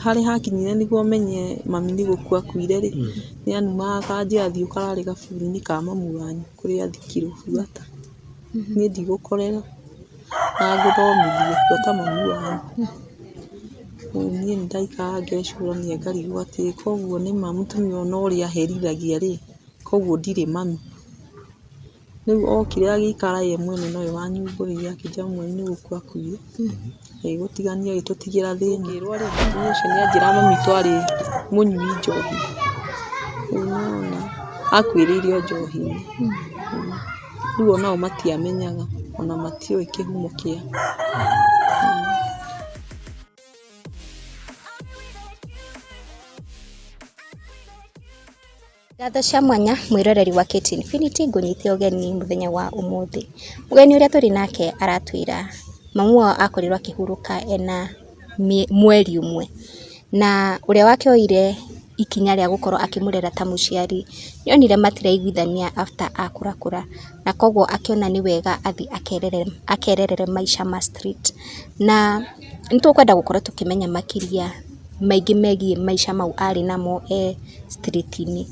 Harĩa hakinyire nĩguo menye mami nĩ gũkua akuire rĩ, nĩ anumaga akanjĩra thiĩ ũkarare gaburi-inĩ ka mamu wanyu kũrĩa athikirwo buata. Niĩ ndigũkũrera na ngũthomithie buata mamu wanyu. Rĩu niĩ nĩ ndaikaraga ngecũrania ngarigwo atĩ koguo nĩma mũtumia ũyũ ona ũrĩa aherithagia rĩ, koguo ndirĩ mami. Rĩu okire agĩikara ye mwene nowe wanyumbũrĩire akĩnjĩra mami wanyu nĩ gũkua akuire. Agĩgũtigania agĩtũtigĩra thĩna. Ngĩrwo rĩ, mũtumia ũcio nĩ anjĩraga mami witũ arĩ mũnyui njohi. Rĩu nĩwona akuĩrĩire o njohi-inĩ. Rĩu onao matiamenyaga ona matiũĩ kĩhumo kĩa. Ngatho cia mwanya mwĩroreri wa KT Infinity ngũnyite ũgeni mũthenya wa ũmũthĩ. Mũgeni ũrĩa tũrĩ nake aratwĩra mamu wao akorirwo akĩhurũka ena mweri ũmwe, na ũrĩa wakĩoire ikinya rĩa gũkorwo akĩmũrera ta mũciari nĩonire matiraiguithania after akũrakũra, na koguo akĩona nĩ wega athiĩ akererere maica ma street. Na nĩtũkwenda gũkorwo tũkĩmenya makĩria maingĩ megiĩ maica mau arĩ namo e street -inĩ.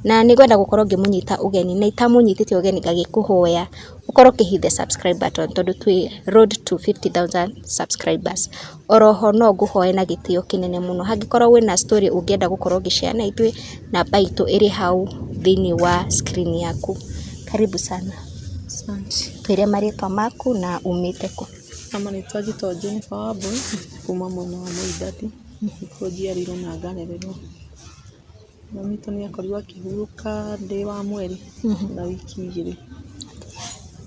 Na nĩ ngwenda gũkorwo ngĩmũnyita ũgeni na itamũnyitĩte ũgeni ngagĩkũhoya ũkorwo ũkĩ hit the subscribe button tondũ twĩ road to 50,000 subscribers. Oroho no ngũhoe na gĩtĩo kĩnene mũno hangĩkorwo wĩna story ũngĩenda gũkorwo ũgĩ share na ithuĩ, namba itũ ĩrĩ hau thĩiniĩ wa screen yaku. Karibu sana. Asante. Twĩre marĩtwa maku na umĩte kũ? Na marĩtwa njĩtagwo Jennifer Wambui kuma mwena wa Moidadi, nĩkuo njiarĩirwo na ngarererwo. Mami witũ nĩ akorirwo akĩhurũka ndĩ wa mweri na wiki igĩrĩ.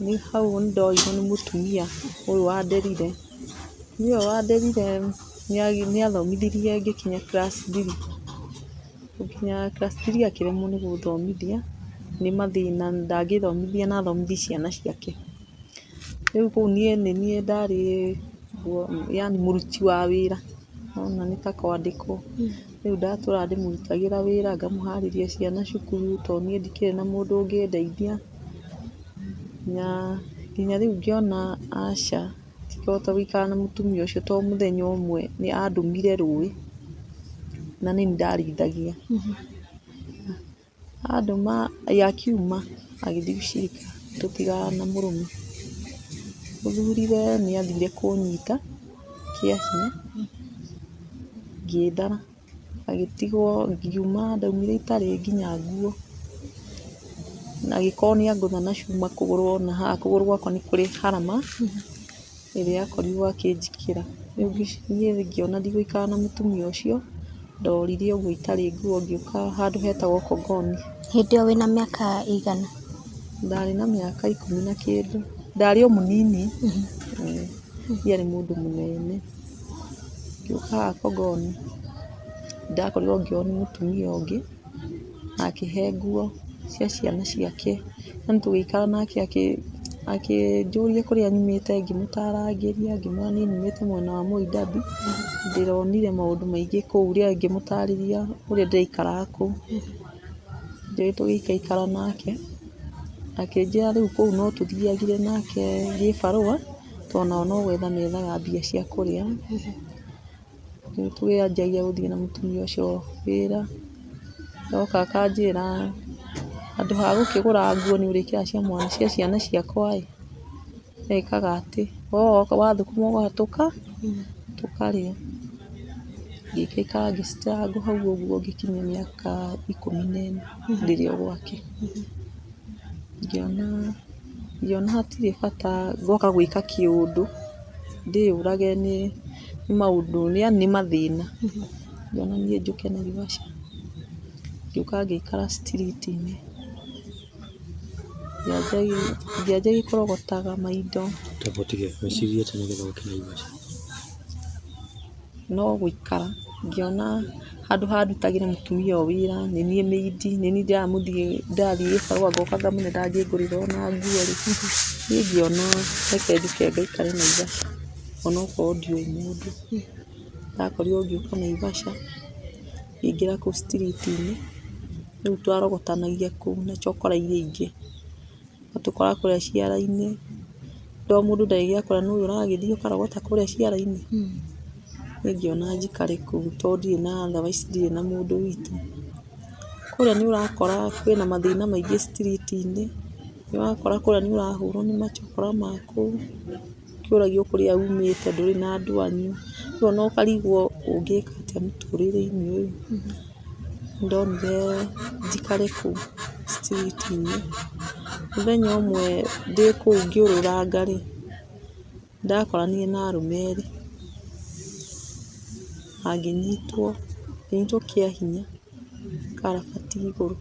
Nĩ hau nĩ ndoirwo nĩ mũtumia ũyũ wanderire. Mũtumia ũyũ wanderire nĩ athomithirie ngĩkinya class three. Gũkinya class three akĩremwo nĩ gũthomithia nĩ mathĩna ndangĩthomithia na athomithie ciana ciake. Rĩu kũu niĩ nĩ niĩ ndarĩ yaani mũruti wa wĩra, nĩwona nĩ ta kwandĩkwo. Rĩu ndatũraga ndĩmũrutagĩra wĩra, ngamũharĩria ciana cukuru tondũ niĩ ndikĩrĩ na mũndũ ũngĩndeithia. Na nginya rĩu ngĩona aca, ndingĩhota gũikara na mũtumia ũcio tondũ mũthenya ũmwe nĩ andũmire rũĩ na nĩ niĩ ndarĩithagia. Andũma akiuma agĩthiĩ gũcirika tũtigana na mũrũme. Mũthuriwe nĩ athire kũnyita kĩa hinya ngĩthara agĩtigwo ngiuma ndaumire itarĩ nginya nguo. Na agĩkorwo nĩ angũtha na cuma kũgũrũ ona haha kũgũrũ gwakwa nĩ kũrĩ harama ĩrĩa akorirwo akĩnjĩkĩra. Rĩu niĩ ngĩona ndigũikara na mũtumia ũcio, ndorire ũguo itarĩ nguo ngĩũka handũ hetagwo Kongoni. Hĩndĩ ĩyo wĩna mĩaka ĩigana? Ndarĩ na mĩaka ikũmi na kĩndũ, ndarĩ o mũnini, ndiarĩ mũndũ mũnene. Ngĩũka haha Kongoni, ndakorirwo ngĩoywo nĩ mũtumia ũngĩ, akĩhe nguo cia ciana ciake. Na tũgĩikara nake akĩnjũria kũrĩa nyumĩte, ngĩmũtarangĩria, ngĩmwĩra niĩ nyumĩte mwena wa Moi Ndabi, ndĩronire maũndũ maingĩ kũu, rĩrĩa ngĩmũtarĩria ũrĩa ndĩraikaraga kũu. Tũgĩikaikara nake, akĩnjĩra rĩu kũu no tũthiagire nake gĩbarũa, tondũ nao no gwetha methaga mbia cia kũrĩa. Rĩu tũkĩanjagia gũthiĩ na mũtumia ũcio wĩra, oka akanjĩra handũ ha gũkĩgũra nguo nĩ ũrĩkĩraga cia mwana cia ciana ciakwa ĩ, ekaga atĩ we wathũkũma ũgoka tũkarĩa. Ngĩikara ngĩ struggle hau ũguo ngĩkinyia mĩaka 14 ndĩrĩ o gwake. Ngĩona hatirĩ bata ngoka gwĩka kĩũndũ ndĩyũrage nĩ maũndũ yaani nĩ mathĩna. Ngĩona niĩ njũke Naivasha. Ngĩũka ngĩikara street -inĩ. Ngĩanjagia kũrogotaga maindo. Weciririe atĩa nĩgetha ũke Naivasha? No gũikara ngĩona handũ ha ndutagĩre mũtumia ũyũ wĩra, nĩ niĩ maid, nĩ niĩ ndĩrathiĩ gĩbarũa ngoka ngamũhe ndangĩngũrĩra ona nguo rĩ, niĩ ngĩona reke njũke ngaikare Naivasha onokorwo ndiũĩ mũndũ. Ndakorirwo ngĩũka Naivasha, ngĩingĩra kũu street -inĩ, rĩu twarogotanagia kũu na chokora iria ingĩ, ũgatũkora kũrĩa ciara-inĩ, to mũndũ ndarĩ gĩa kũrĩa nĩ ũyũ ũragĩthiĩ ũkarogota kũrĩa ciara-inĩ. Niĩ ngĩona njikare kũu tondũ ndirĩ na otherwise ndirĩ na mũndũ witũ. Kũrĩa nĩ ũrakora kwĩna mathĩna maingĩ street -inĩ, nĩ ũrakora kũrĩa nĩ ũrahũrwo nĩ machokora ma kũu, ũkĩũragio kũrĩa umĩte ndũrĩ na andũ anyu, rĩu ona ũkarigwo ũngĩka atĩa mũtũrĩre-inĩ ũyũ. Nĩndonire njikare kũu street -inĩ. Mũthenya ũmwe ndĩ kũu ngĩũrũranga rĩ, ndakoranire na arũme erĩ na ngĩnyitwo, ngĩnyitwo kĩa hinya karabati igũrũ.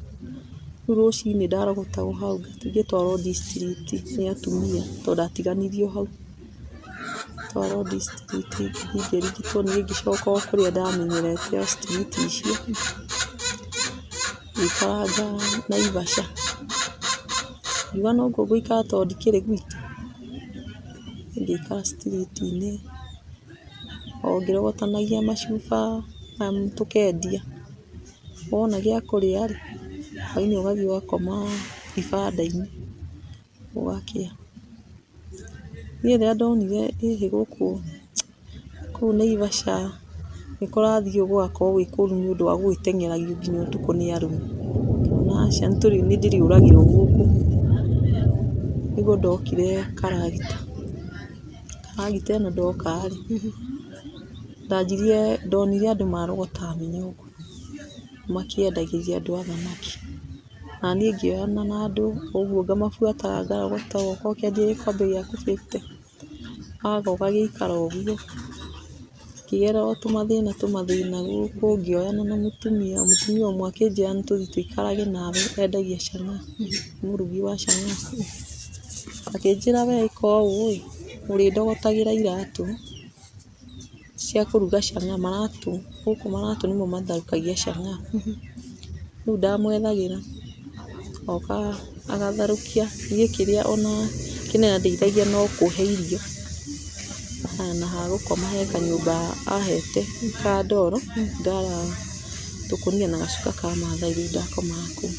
Rĩu rũcinĩ ndarogotagwo hau ngĩtwarwo district nĩ atumia tondũ ndatiganĩirio hau. Twarwo district ngĩthiĩ ngĩrigitwo, niĩ ngĩcoka o kũrĩa ndamenyerete o street icio, ngĩikaranga Naivasha. Ngiuga noguo ngũikara tondũ ndikĩrĩ gwitũ. Ngĩikara street -inĩ o ngĩrogotanagia macuba maya tũkendia. Wona gĩa kũrĩa rĩ, hwainĩ ũgathiĩ ũgakoma ibanda-inĩ gũgakĩa. Niĩ rĩrĩa ndonire ĩhĩ gũkũ kũu Naivasha nĩ kũrathiĩ ũũ gũgakorwo gwĩ kũru nĩ ũndũ wa gũgĩteng'eragio nginya ũtukũ nĩ arũme, ngĩona aca nĩ ndĩrĩũragĩrwo gũkũ. Nĩguo ndokire Karagita. Karagita ĩno ndoka rĩ, ndanjirie ndonire andũ marogotaga mĩnyongo makĩendagĩria andũ a thamaki. Na niĩ ngĩoyana na andũ ũguo ngamabuataga ngarogota, woka ũkendia gĩkombe gĩaku 50, waga ũgagĩikara ũguo. Ngĩgerera o tũmathĩna tũmathĩna gũkũ ngĩoyana na mũtumia, mũtumia ũmwe akĩnjĩra nĩ tũthiĩ tũikarage nawe, endagia chang'aa, mũrugi wa chang'aa. Akĩnjĩra we ĩka ũũ ĩ, ũrĩndogotagĩra iratũ cia kũruga chang'aa, maratũ, gũkũ maratũ nĩmo matherũkagia chang'aa. Rĩu ndamwethagĩra oka agatherũkia, niĩ kĩrĩa ona kĩnene andeithagia no kũhe irio na ha gũkoma he kanyũmba ahete ka ndoro, ngara tũkũnia na gacuka ka mathai rĩu ndakomaga kũu.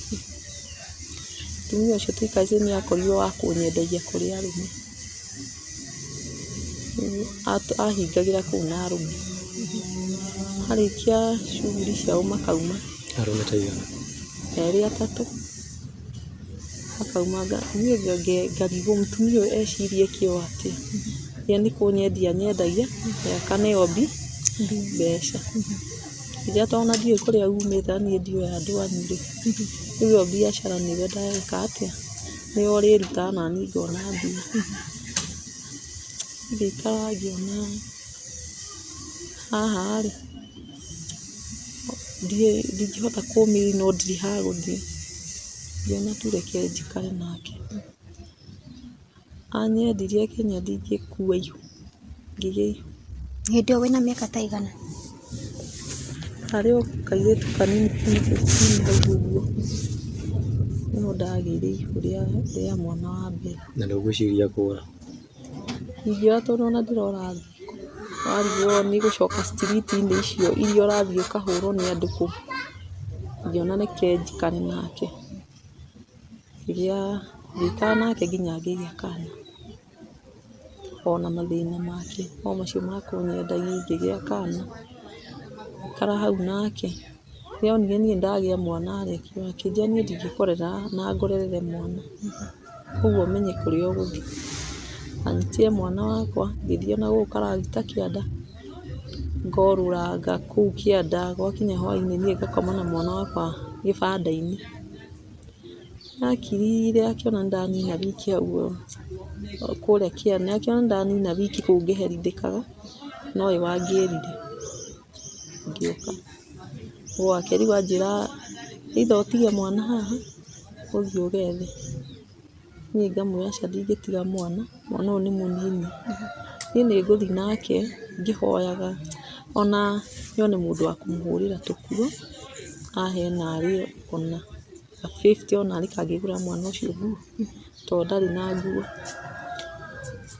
Mũtumia ũcio tũikarĩte nĩ akorirwo wa kũnyendagia kũrĩ arũme. Ahingagĩra kũu na arũme. Marĩkia shughuli ciao makauma. Arũme ta aigana? Erĩ atatũ makauma, niĩ ngarigwo mũtumia ũyũ eciria eke ũũ atĩa? Ye nĩ kũnyendia anyendagia akaneo mbeca. Ngĩnjĩra tondũ ona ndiũĩ kũrĩa umĩte na niĩ ndiũĩ andũ anyu rĩ, rĩu ĩyo biacara nĩwe ndeka atĩa, nĩwe ũrĩrutaga naniĩ ngona mbia. Ngĩikara ngĩona haha rĩ, ndingĩhota kũmĩrĩria no ndirĩ ha gũthiĩ. Ngĩona tu reke njikare nake. Anyendirie akĩnyendia ngĩkua ihu, ngĩgĩa ihu. Hĩndĩ ĩyo wĩna mĩaka ta igana? Harĩ o kairĩtu kanini 15 hau ũguo, nĩho ndagĩire ihu rĩa mwana wa mbere. Na ndũgwĩciria kũra? Ndingĩũra tondũ ona ndĩrora thikũ, warigwo nĩ gũcoka street -inĩ icio iria ũrathiĩ ũkahũrwo nĩ andũ kũu. Ngĩona reke njikare nake. Ngĩikara nake nginya ngĩgĩa kana. Ona mathĩna make o macio ma kũnyendagia ngĩgĩa kana. Ngĩikara hau nake. Rĩrĩa onire niĩ ndagĩa mwana rĩ, akĩnjĩra niĩ ndingĩkũrera na ngũrerere mwana. Koguo ũmenye kũrĩa ũgũthiĩ. Anyitire mwana wakwa ngĩthiĩ ona gũkũ Karagita kĩanda, ngorũranga kũu kĩanda gwakinya hwainĩ niĩ ngakoma na mwana wakwa gĩbanda-inĩ. Akirire akĩona nĩ ndanina wiki hau kũrĩa kĩanda, akĩona nĩ ndanina wiki kũu ngĩherithĩkaga, nowe wangĩrire ngĩũka gwake. Rĩu anjĩra either ũtige mwana haha ũthiĩ ũgethe. Niĩ ngamwĩra aca ndingĩtiga mwana, mwana ũyũ nĩ mũnini. Niĩ nĩ ngũthiĩ nake ngĩhoyaga ona nyone mũndũ wa kũmũhũrĩra tũkuo ahe narĩ ona 50 onarĩ kangĩgũra mwana ũcio nguo tondũ ndarĩ na nguo.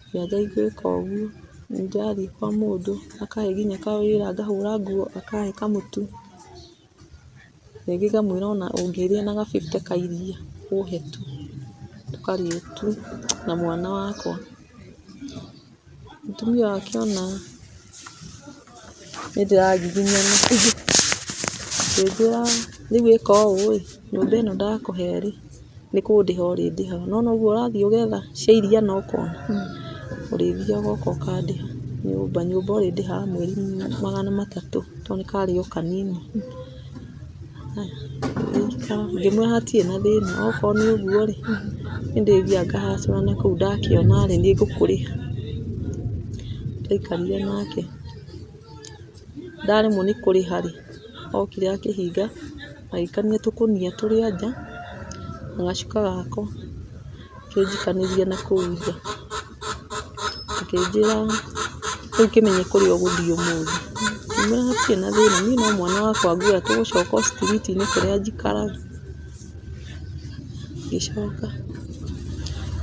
Ngĩanjia gwĩka ũguo, ndathiĩ kwa mũndũ akahe nginya kawĩra ngahũra nguo akahe kamũtu. Rĩngĩ ngamwĩra ona ũngĩrĩa na ga 50 ka iria ũhe tu tũkarĩe tu na mwana wakwa. Mũtumia ũyũ akĩona Nĩ ndĩragiginyana. Akĩnjĩra rĩu ĩka ũũ ĩ, nyũmba ĩno ndakũhe rĩ, nĩ kũndĩha ũrĩndĩhaga. Nĩwona ũguo ũrathiĩ ũgetha cia iria na ũkona, ũrĩthiaga ũgoka ũkandĩha nyũmba. Nyũmba ũrĩndĩhaga mweri 300 tondũ nĩ karĩ o kanini. Ngĩmwĩra hatirĩ na thĩna, okorwo nĩ ũguo rĩ, nĩ ndĩthiaga ngahacũra na kũu ndakĩona rĩ, nĩ ngũkũrĩha. Twaikarire nake, ndaremwo nĩ kũrĩha rĩ, okire akĩhinga, agĩikania tũkũnia tũrĩa nja na gacuka gakwa, akĩnjikanĩria na kũu nja. Akĩnjĩra rĩu kĩmenye kũrĩa ũgũthiĩ ũmũthĩ. Ngĩmwĩra hatirĩ na thĩna, niĩ no mwana wakwa nguoya tũgũcoka o street-inĩ kũrĩa njikaraga. Ngĩcoka,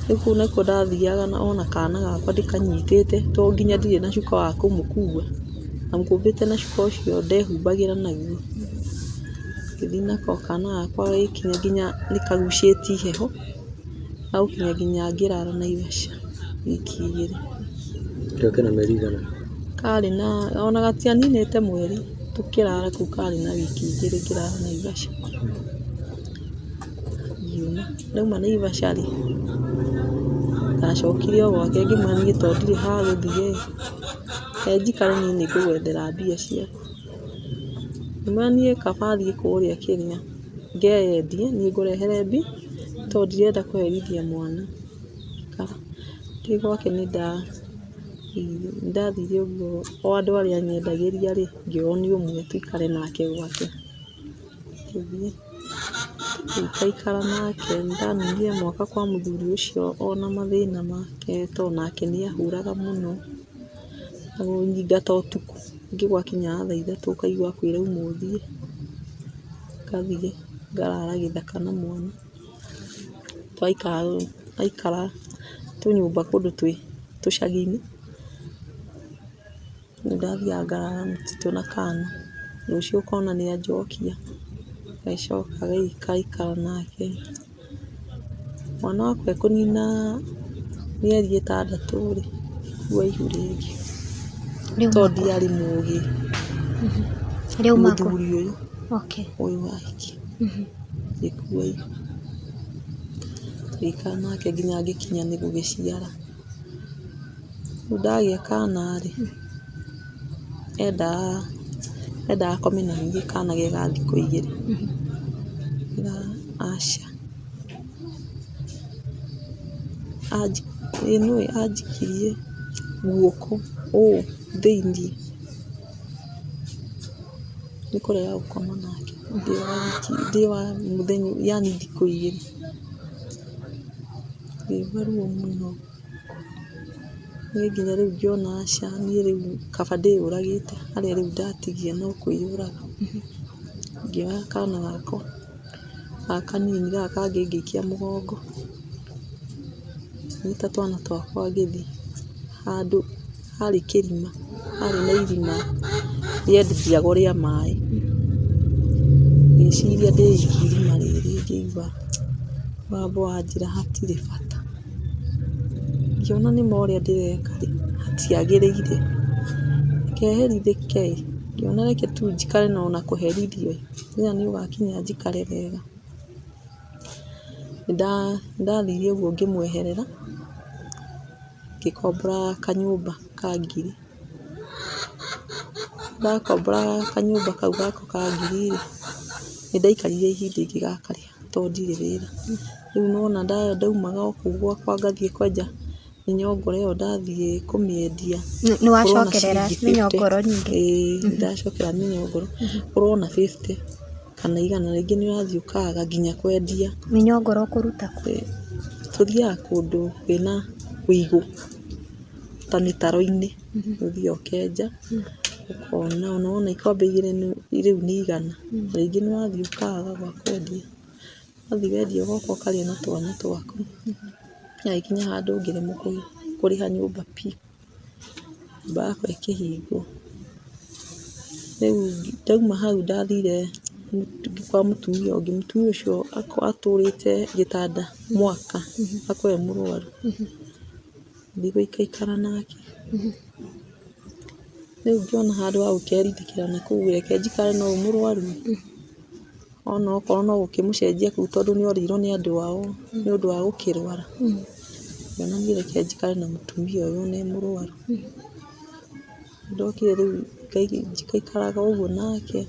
rĩu kũu nĩkuo ndathiaga ona kana gakwa ndĩkanyitĩte tondũ nginya ndirĩ na cuka wa kũmũkua. Ndamũkuĩte na cuka ũcio ndehumbagĩra naguo. Ngĩthiĩ nako kana gakwa gagĩkinya nginya nĩ kagucĩtie heho, gagũkinya nginya ngĩrara Naivasha wiki 2. Kĩo kĩna mĩeri ĩigana? Karĩ na ona gatianinĩte mweri tũkĩrara kũu, karĩ na wiki 2 ngĩrara Naivasha. Ngiuma, ndauma Naivasha rĩ, ndacokire o gwake ngĩmwĩra niĩ tondũ ndirĩ ha gũthiĩ ĩ, reke njikare niĩ nĩ ngũgwethera mbia ciaku. Ngĩmwĩra niĩ kaba thiĩ kũrĩa kĩrĩa ngeyendie niĩ ngũrehere mbia tondũ ndirenda kũherithia mwana. Ndĩ gwake nĩ ndathire ũguo o andũ arĩa anyendagĩria rĩ, ngĩoywo nĩ ũmwe tũikare nake gwake. Ngĩthiĩ tũgĩikaikara nake, nĩndaninire mwaka kwa mũthuri ũcio ona mathĩna make tondũ nake nĩ ahũraga mũno na kũnyingata ũtukũ. Ningĩ gwakinyaga thaa 3 ũkaigua akwĩra uma ũthiĩ, ngathiĩ ngarara gĩthaka na mwana. Twaikara tũnyũmba kũndũ twĩ tũcagi-inĩ, nĩndathiaga ngarara mũtitũ na kana, rũciũ ũkona nĩ anjokia, agĩcoka agĩikaikara nake. Mwana wakwa ekũnina mĩeri 6 rĩ, ngĩkua ihu rĩngĩ tondũ ndiarĩ mũgĩ. Mũthuri ũyũ ũyũ wahikia, ngĩkua ihu, tũgĩikara nake nginya ngĩkinya nĩ gũgĩciara. Rĩu ndagĩa kana rĩ, endaga akome na niĩ kana ge ga thikũ 2. Ngĩmwĩra aca. Nĩũĩ anjikirie guoko ũũ thĩiniĩ nĩ kũrega gũkoma nake ndĩ wa mũthenya, yani thikũ 2. Ngĩigua ruo mũno. Niĩ nginya rĩu ngĩona aca, niĩ rĩu kaba ndĩyũragĩte, harĩa rĩu ndatigia no kwĩyũraga. Ngĩoya kana gakwa gaka kanini gaka kangĩ ngĩikia mũgongo, ngĩnyita twana twakwa ngĩthiĩ handũ harĩ kĩrima, harĩ na irima rĩenjagwo rĩa maĩ. Ngĩciria ndĩikie irima rĩrĩ, ngĩigua mũgambo wanjĩra hatirĩ bata. Ngĩona nĩma ũrĩa ndĩreka rĩ, hatiagĩrĩire, reke herithĩke ĩ, ngĩona reke tu njikare na ona kũherithio ĩ, mũthenya nĩ ũgakinya njikare wega. Nĩndathire ũguo ngĩmweherera, ngĩkombora kanyũmba ka ngiri. Ndakombora kanyũmba kau gakwa ka ngiri rĩ, nĩndaikarire ihinda ingĩgakarĩha tondũ ndirĩ wĩra. Rĩu nĩwona ndaumaga o kũu gwakwa ngathiĩ kwenja mĩnyongoro ĩyo ndathiĩ kũmĩendia. Nĩwacokerera mĩnyongoro ningĩ? Ĩĩ, nĩndacokera mĩnyongoro. Ũrona 50 kana 100, rĩngĩ nĩũrathiĩ ũkaga nginya kwendia. Mĩnyongoro ũkũruta kũ? Tũthiaga kũndũ kwĩna wĩigũ ta mĩtaro-inĩ, ũthiaga ũkenja ũkona, ona wona ikombe 2 rĩu nĩ 100, rĩngĩ nĩwathiĩ ũkaga gwa kwendia. Wathiĩ wendia ũgoka ũkarĩa na twana twaku. Gagĩkinya handũ ngĩremwo kũrĩha nyũmba piũ, nyũmba yakwa ĩkĩhingwo. Rĩu ndauma hau ndathire kwa mũtumia ũngĩ, mũtumia ũcio atũrĩte gĩtanda mwaka akorwo e mũrwaru. Ngĩthiĩ gũikaikara nake. Rĩu ngĩona handũ ha gũkerindĩkĩra na kũu, reke njikare na ũyũ mũrwaru, ona okorwo no gũkĩmũcenjia kũu tondũ nĩ orĩirwo nĩ andũ ao nĩ ũndũ wa gũkĩrwara. Ngĩona niĩ reke njikare na mũtumia ũyũ ona e mũrwaru. Ndokire rĩu ngaikaraga ũguo nake,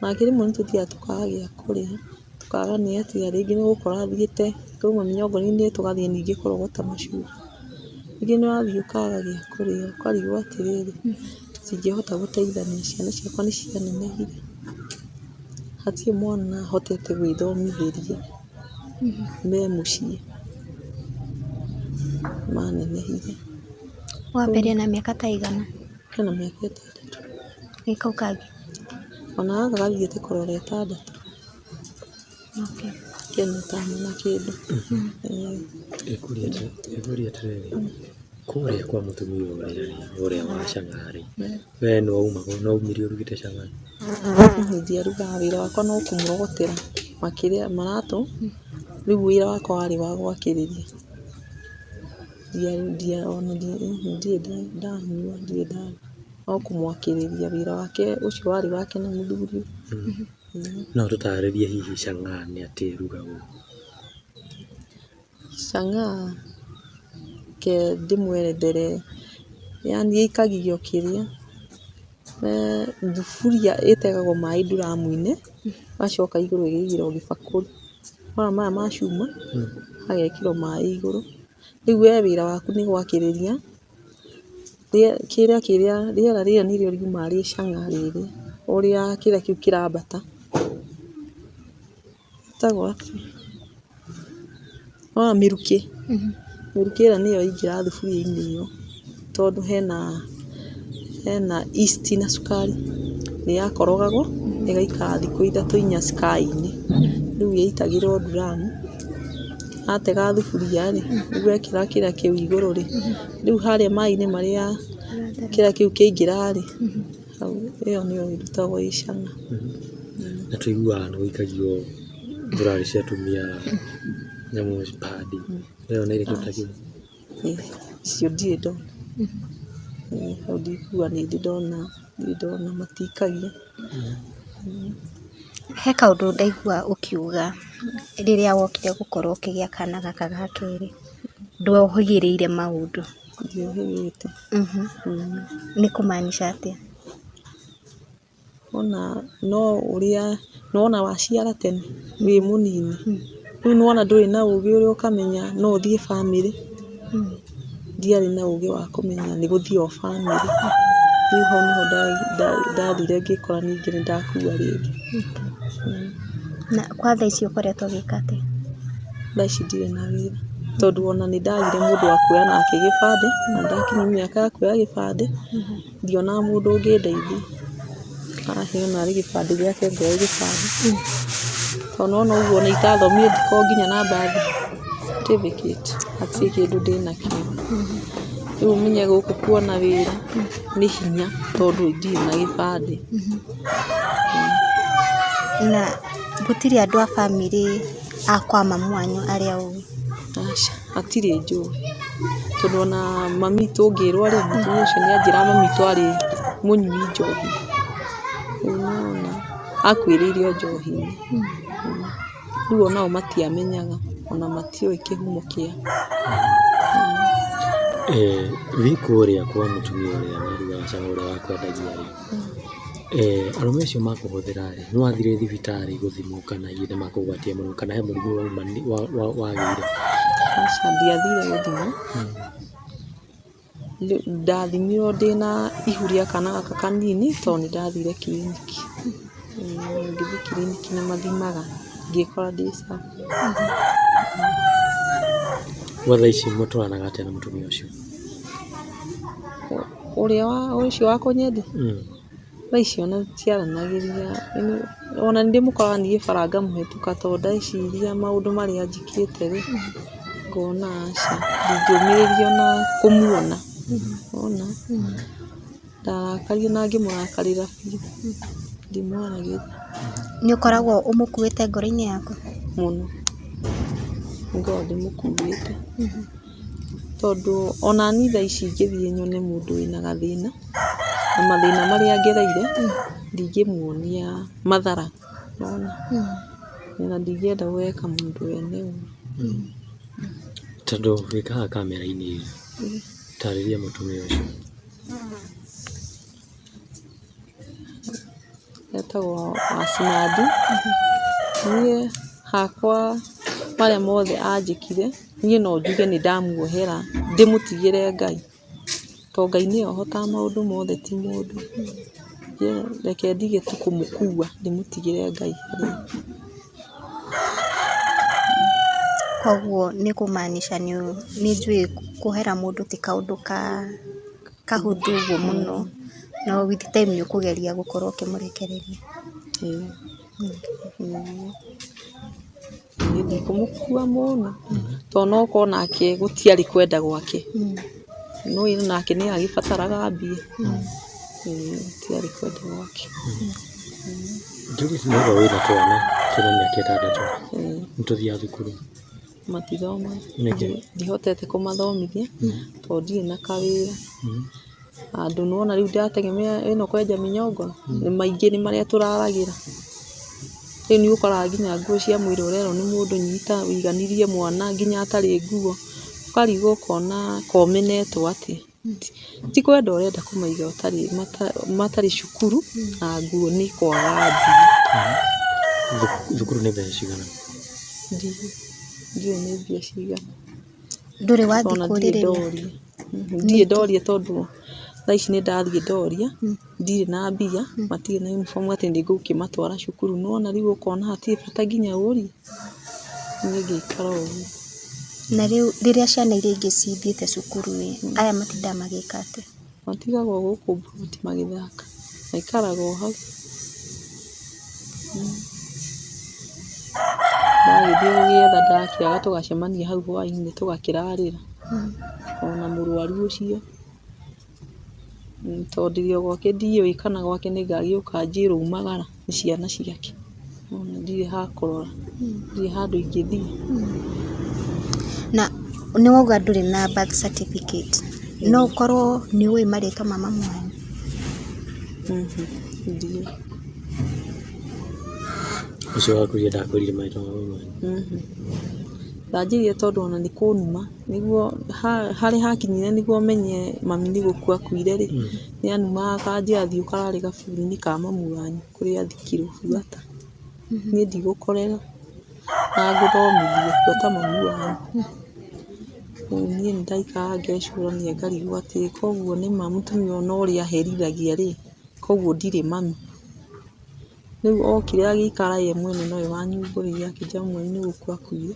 nake rĩmwe nĩ tũthiaga tũkaga gĩa kũrĩa, tũkaga nĩ atĩa, rĩngĩ nĩ ũgũkora thiĩte twauma mĩnyongo-inĩ tũgathiĩ ningĩ kũrogota macunga. Rĩngĩ nĩ ũrathiĩ ũkaga gĩa kũrĩa, ũkarigwo atĩrĩrĩ, tũtingĩhota gũteithania, ciana ciakwa nĩ cianenehire, hatirĩ mwana hotete gwĩthomithĩria me mũciĩ, manenehire. Wambĩrĩria na mĩaka ta igana? Hena mĩaka 6. Ĩ kau kangĩ? Ona gaka gathiĩte kũrora 6. Okay. Kena 5 na kĩndũ. Ĩkũria atĩrĩrĩ, kũrĩa kwa mũtumia ũrĩa rĩ, ũrĩa wa cang'aa rĩ, we no umaga no umire ũrugĩte cang'aa? Ndiarugaga, wĩra wakwa no kũmũrogotera makĩrĩa maratũ, rĩu wĩra wakwa warĩ wa gwakĩrĩria. Ndirĩ ndanyua, ndirĩ no kũmwakĩrĩria wĩra wake ũcio warĩ wake na mũthuri. No tũtarĩrie hihi cang'aa nĩ atĩa ĩrugagwo? Cang'aa ke ndĩmwerethere, yaani ĩikagio kĩrĩa, thuburia ĩtegagwo maĩ nduramu-inĩ, gacoka igũrũ ĩgaigĩrĩrwo gĩbakũri, wona maya ma cuma, hagekĩrwo maĩ igũrũ. Rĩu we wĩra waku nĩ gwakĩrĩria kĩrĩa kĩrĩa rĩera rĩrĩa nĩrĩo riumaga rĩ cang'aa rĩrĩ, ũrĩa kĩrĩa kĩu kĩrambata. Ĩtagwo atĩa? Wona mĩrukĩ, mĩrukĩ ĩrĩa nĩyo ĩingĩraga thuburia-inĩ ĩyo, tondũ hena yeast na cukari, nĩ yakorogagwo ĩgaikara thikũ 3 4 ckai-inĩ, rĩu yaitagĩrwo nduramu, atega thuburia rĩ, rĩu wekĩra kĩrĩa kĩu igũrũ rĩ, rĩu harĩa maĩ-inĩ marĩa kĩrĩa kĩu kĩaingĩra rĩ, hau ĩyo nĩyo ĩrutagwo ĩ cang'aa. Na tũiguaga nĩ gũikagio thurari cia atumia, nyamũ padi, ĩyo nĩ ĩrĩkũ ta kĩu? Icio ndirĩ ndona. Hau ndikuga nĩ ndĩ ndona, ndirĩ ndona matikagia. He kaũndũ ndaigua ũkiuga rĩrĩa wokire gũkorwo ũkĩgĩa kana gaka ga kerĩ, ndwohĩgĩrĩire maũndũ. Ndiohĩgĩte. Nĩ kũmaanisha atĩa? Ona no ũrĩa nĩwona waciara tene wĩ mũnini, rĩu nĩwona ndũrĩ na ũgĩ ũrĩa ũkamenya no ũthiĩ bamĩrĩ. Ndiarĩ na ũgĩ wa kũmenya nĩ gũthiĩ o bamĩrĩ. Rĩu hau nĩho ndathire ngĩkora ningĩ nĩ ndakua rĩngĩ. Na kwa thaa ici ũkoretwo ũgĩka atĩa? Thaa ici ndirĩ na wĩra, tondũ ona nĩ ndagire mũndũ wa kuoya nake gĩbandĩ, na ndakinyia mĩaka ya kuoya gĩbandĩ, ndionaga mũndũ ũngĩndeithia. Arahe ona arĩ gĩbandĩ gĩake ngoe gĩbandĩ. Tondũ nĩwona ũguo ona itathomire ndikoragwo nginya na birth certificate, hatirĩ kĩndũ ndĩnakĩo. Rĩu ũmenye gũkũ kuona wĩra nĩ hinya tondũ ndirĩ na gĩbandĩ. Na gũtirĩ andũ a bamĩrĩ a kwa mamu wanyu arĩa ũĩ? Aca, hatirĩ njũĩ. Tondũ ona mami tũngĩrwo rĩ, mũtumia ũcio nĩ anjĩraga mami witũ arĩ mũnyui njohi. Rĩu nĩwona akuĩrĩire o njohi-inĩ. Rĩu onao matiamenyaga, ona matiũĩ kĩhumo kĩa. Wĩ kũrĩa kwa mũtumia ũrĩa warugaga cang'aa ũrĩa wakwendagia rĩ, arũme acio makũhũthĩra rĩ, nĩ wathire thibitarĩ gũthimwo kana hihi nĩ makũgwatia mũrimũ kana he mũrimũ wagĩire? Aca ndiathire gũthimwo. Ndathimirwo ndĩna ihu rĩa kana gaka kanini tondũ nĩ ndathire kiriniki. Ngĩthiĩ kiriniki na mathimaga ngĩkora ndĩ sawa. Gwa thaa ici mũtwaranaga atĩa na mũtumia ũcio? Ũrĩa wa ũcio wa kũnyendia? Thaa ici ona tũtiaranagĩria, ona nĩ ndĩmũkoraga niĩ bara ngamũhetũka tondũ ndeciria maũndũ marĩa njĩkĩte rĩ, ngona aca, ndingĩũmĩrĩria ona kũmuona. Wona? Ndarakarire na ngĩmũrakarĩra biũ, ndimwaragĩria. Nĩ ũkoragwo ũmũkuĩte ngoro-inĩ yaku? Mũno. Ngoragwo ndĩmũkuĩte. Tondũ ona niĩ thaa ici ingĩthiĩ nyone mũndũ wĩna gathĩna, Na mathĩna marĩa ngereire ndingĩmuonia mathara nona na ndingĩenda gweka mũndũ wene ũguo. Tondũ wĩkaga kamera-inĩ tarĩria mũtumia ũcio. Etagwo Wacinandi. Niĩ hakwa marĩa mothe anjĩkire, niĩ no njuge nĩ ndamuohera ndĩmũtigĩre Ngai, to Ngai nĩwe ũhotaga maũndũ mothe ti mũndũ. Reke ndige tu kũmũkua ndĩmũtigĩre Ngai. Koguo nĩ kũmaanisha nĩ njũĩ kũhera mũndũ ti kaũndũ kahũthũ ũguo mũno, no with time nĩ ũkũgeria gũkorwo ũkĩmũrekereria. Niĩ ndikũmũkua mũno tondũ no korwo nake gũtiarĩ kwenda gwake, no nake nĩ agĩbataraga mbia. Gũtiarĩ kwenda gwake. Juliet nĩ ũguo wĩna twana twĩna mĩaka 6 nĩ tũthiaga thukuru? Matithomaga. Nĩkĩ? Ndihotete kũmathomithia tondũ ndirĩ na kawĩra. Andũ nĩwona rĩu ndĩrategemea ĩno kwenja mĩnyongoro nĩ maingĩ nĩ marĩa tũraragĩra. Rĩu nĩ ũkoraga nginya nguo cia mwĩrĩ ũrerwo nĩ mũndũ nyita ũiganirie mwana nginya atarĩ nguo, ũkarigwo ũkona komenetwo atĩa. Ti kwenda ũrenda kũmaiga matarĩ cukuru na nguo nĩ kwaga mbia. Thukuru nĩ mbeca cigana? Ndiũĩ nĩ mbia cigana. Ndũrĩ wathiĩ Ona ndirĩ kũrĩrĩria? ndoria. Ndirĩ ndoria tondũ thaa ici nĩ ndathiĩ ndoria, ndirĩ na mbia, matirĩ na uniform atĩ nĩngũkĩmatwara cukuru. Nĩwona rĩu ũkona hatirĩ bata nginya ũrie, niĩ ngĩikara ũguo. Na rĩu rĩrĩa ciana iria ingĩ cithiĩte cukuru ĩ, aya matindaga magĩka atĩa? Matigagwo gũkũ mburoti magĩthaka, maikaraga o hau. Ndagĩthiĩ gũgĩetha ndakĩaga tũgacemania hau hwainĩ tũgakĩrarĩra. Ona mũrwaru ũcio tondũ ndĩrĩ o gwake ndiũĩ kana gwake nĩngagĩũka njĩrwo umagara nĩ ciana ciake. Ona ndirĩ ha kũrora, ndirĩ handũ ingĩthiĩ. Na nĩ wauga ndũrĩ na birth certificate, no ũkorwo nĩ ũĩ marĩtwa ma mamu wanyu? Ndiũĩ. Ũcio wakwĩrire ndakwĩrire marĩtwa ma mamu wanyu? Ndanjĩrire tondũ ona nĩ kũnuma nĩguo harĩa hakinyire nĩguo menye mami nĩ gũkua akuire rĩ, nĩ anumaga akanjĩra thiĩ ũkarare kaburi-inĩ ka mamu wanyu kũrĩa athikirwo buata. Niĩ ndigũkũrera na ngũthomithie buata mamu wanyu. Rĩu niĩ nĩ ndaikaraga ngecũrania ngarigwo atĩ koguo nĩ ma mũtumia ũyũ ona ũrĩa aherithagia rĩ, koguo ndirĩ mami. Rĩu okire agĩikara ye mwene nowe wanyumbũrĩire akĩnjĩra mamu wanyu nĩ gũkua akuire,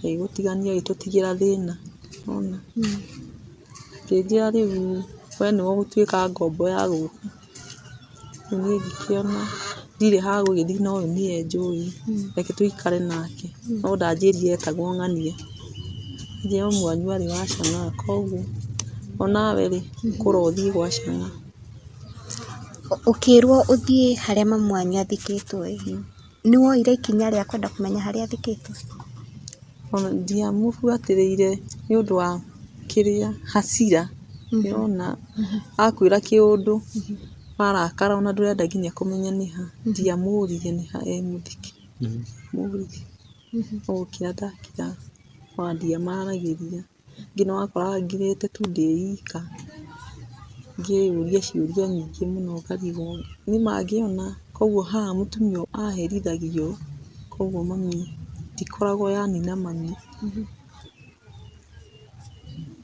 agĩgũtigania agĩtũtigĩra thĩna. Nĩwona? Akĩnjĩra rĩu we nĩwe ũgũtuĩka ngombo ya gũkũ. Rĩu niĩ ngĩkĩona ndirĩ ha gũgĩthiĩ na ũyũ nĩye njũĩ, reke tũikare nake. No ndanjĩrire etagwo ng'ania. Anjĩra mamu wanyu arĩ wa Chang'aa koguo onawe rĩ, kũra ũthiĩ gwa Chang'aa. Ũkĩrwo ũthiĩ harĩa mamu wanyu athikĩtwo ĩ, nĩ woire ikinya rĩa kwenda kũmenya harĩa athikĩtwo? Ona ndiamũbuatĩrĩire nĩ ũndũ wa kĩrĩa hasira. Nĩwona akwĩra kĩũndũ warakara ona ndũrenda nginya kũmenya nĩha. Ndiamũririe nĩha e mũthike. Mũririe. No gũkira ndakiraga ona ndiamaragĩria. Ningĩ nĩwakoraga ngirĩte tu ndĩ ika ngĩyũria ciũria nyingĩ mũno ngarigwo nĩma ngĩona koguo haha mũtumia ũyũ aherithagio, koguo mami ndikoragwo yani na mami.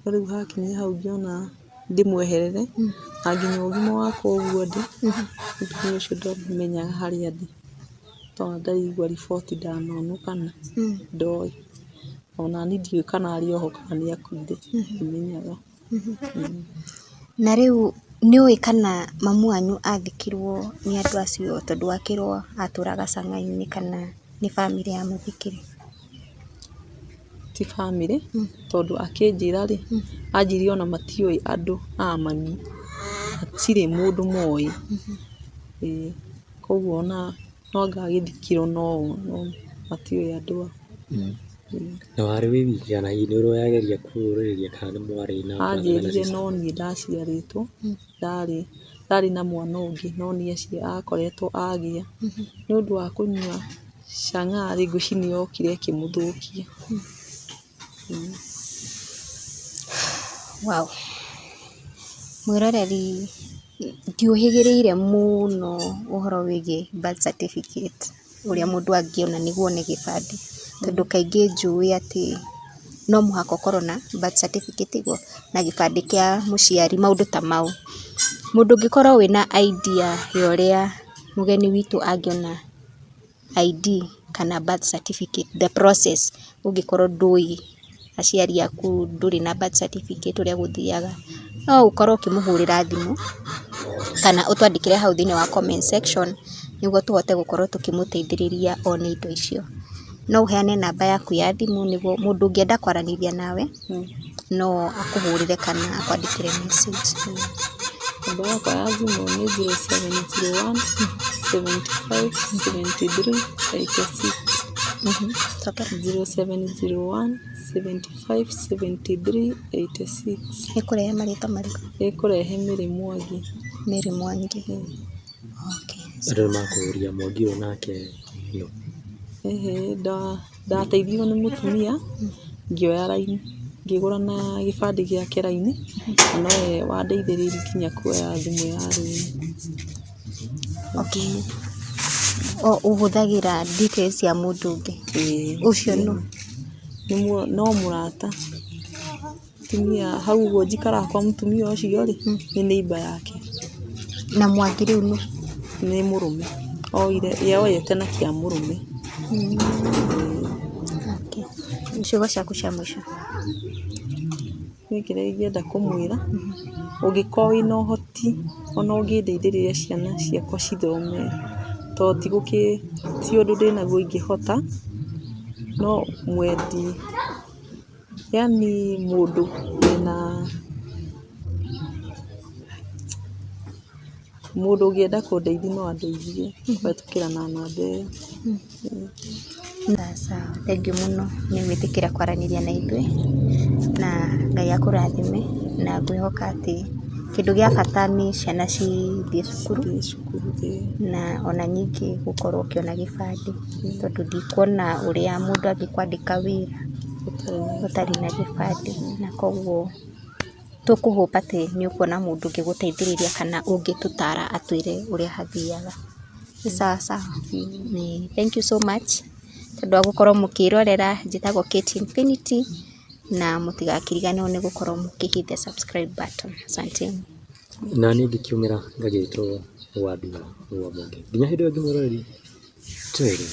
No rĩu hakinya hau ngĩona ndĩmweherere na nginya ũgima wakwa ũguo ndĩ, mũtumia ũcio ndamenyaga harĩa ndĩ tondũ ndaraigua riboti ndanonwo kana ndoĩ. Ona niĩ ndiũĩ kana arĩ oho kana nĩ akuire, ndimenyaga. Na rĩu nĩ ũĩ kana mamu wanyu athikirwo nĩ andũ acio tondũ wakĩrwo atũraga Chang'aa-inĩ kana nĩ bamĩrĩ yamũthikire? Ti bamĩrĩ tondũ akĩnjĩra rĩ, anjĩrire ona matiũĩ andũ a mami, hatirĩ mũndũ moĩ. Ĩĩ koguo ona no anga agĩthikirwo no matiũĩ andũ ao. Na warĩ wĩ wiki kana hihi nĩ ũrĩ wageria kũũrĩrĩria kana nĩ mwarĩ na brother kana Anjĩrire sister? no niĩ ndaciarĩtwo, ndarĩ Ndarĩ na mwana ũngĩ no nĩ akoretwo agĩa. Nĩ ũndũ wa kũnyua chang'aa rĩ, ngwĩciria nĩ yokire ĩkĩmũthũkia. Wow. Mwĩroreri, ndiũhĩgĩrĩire mũno ũhoro wĩgiĩ birth certificate, ũrĩa mũndũ angĩona nĩguo one gĩbandĩ, tondũ kaingĩ njũĩ atĩ no mũhaka ũkorwo na birth certificate iguo na gĩbandĩ kĩa mũciari, maũndũ ta mau. Mũndũ ũngĩkorwo wĩna idea ya ũrĩa mũgeni witũ angĩona ID kana birth certificate, the process, ũngĩkorwo ndũĩ aciari aku, ndũrĩ na birth certificate ũrĩa gũthiaga, no ũkorwo ũkĩmũhũrĩra thimũ kana ũtwandĩkĩre hau thĩinĩ wa comment section nĩguo tũhote gũkorwo tũkĩmũteithĩrĩria one indo icio. No ũheane namba yaku ya thimũ nĩguo mũndũ ũngĩenda kwaranĩria nawe no akũhũrĩre kana akwandĩkĩre message. Namba yakwa ya thimũ nĩ 0701 75 73 86. Cokera. 0701 75 73 86. Ĩkũrehe marĩtwa marĩkũ? Ĩkũrehe Mary Mwangi. Mary Mwangi. Okay. Andũ nĩ makũria Mwangi ũyũ nake nũ? Ĩhĩ, ndateithirio nĩ mũtumia ngĩoya raini, ngĩgũra na gĩbandĩ gĩake raini, na nowe wandeithĩrĩirie nginya kuoya thimũ ya rũni. Okay. O ũhũthagĩra details cia mũndũ ũngĩ? Ĩĩ. Ũcio nũ? No mũrata. Mũtumia hau ũguo njikaraga kwa mũtumia ũcio rĩ, nĩ neighbour yake. Na Mwangi rĩu nũ? Nĩ mũrũme. Oire, ye oyete na kĩa mũrũme. Okay. Ciugo ciaku cia mũico. Niĩ kĩrĩa ingĩenda kũmwĩra, ũngĩkorwo wĩna ũhoti ona ũngĩndeithĩrĩria ciana ciakwa cithome, tondũ ti ũndũ ndĩnaguo ingĩhota, no mwendi, yaani mũndũ wĩna, mũndũ ũngĩenda kũndeithia no andeithie kũhetũkĩra na namba ĩyo. Sawa, thank you mũno nĩ gwĩtĩkĩra kwaranĩria na ithuĩ, na Ngai akũrathime, na ngwĩhoka atĩ kĩndũ gĩa bata nĩ ciana cithiĩ cukuru, Cithiĩ cukuru, ĩĩ. Na ona ningĩ gũkorwo ũkĩona gĩbandĩ, tondũ ndikuona ũrĩa mũndũ angĩkwandĩka wĩra ũtarĩ na gĩbandĩ, na koguo tũkũhope atĩ nĩ ũkuona mũndũ ũngĩgũteithĩrĩria kana ũngĩtũtara atwĩre ũrĩa hathiaga. Nĩ sawa sawa? Thank you so much tondũ wa gũkorwo mũkĩrorera. Njĩtagwo Kate Infinity na mũtigakĩriganĩrwo nĩ gũkorwo mũkĩ hit the subscribe button. Asanteni. Na niĩ ngĩkiumĩra ngagĩtwo Wandua wa Mũngĩ. Nginya hĩndĩ ĩyo ĩngĩ mwĩroreri, twĩrĩ.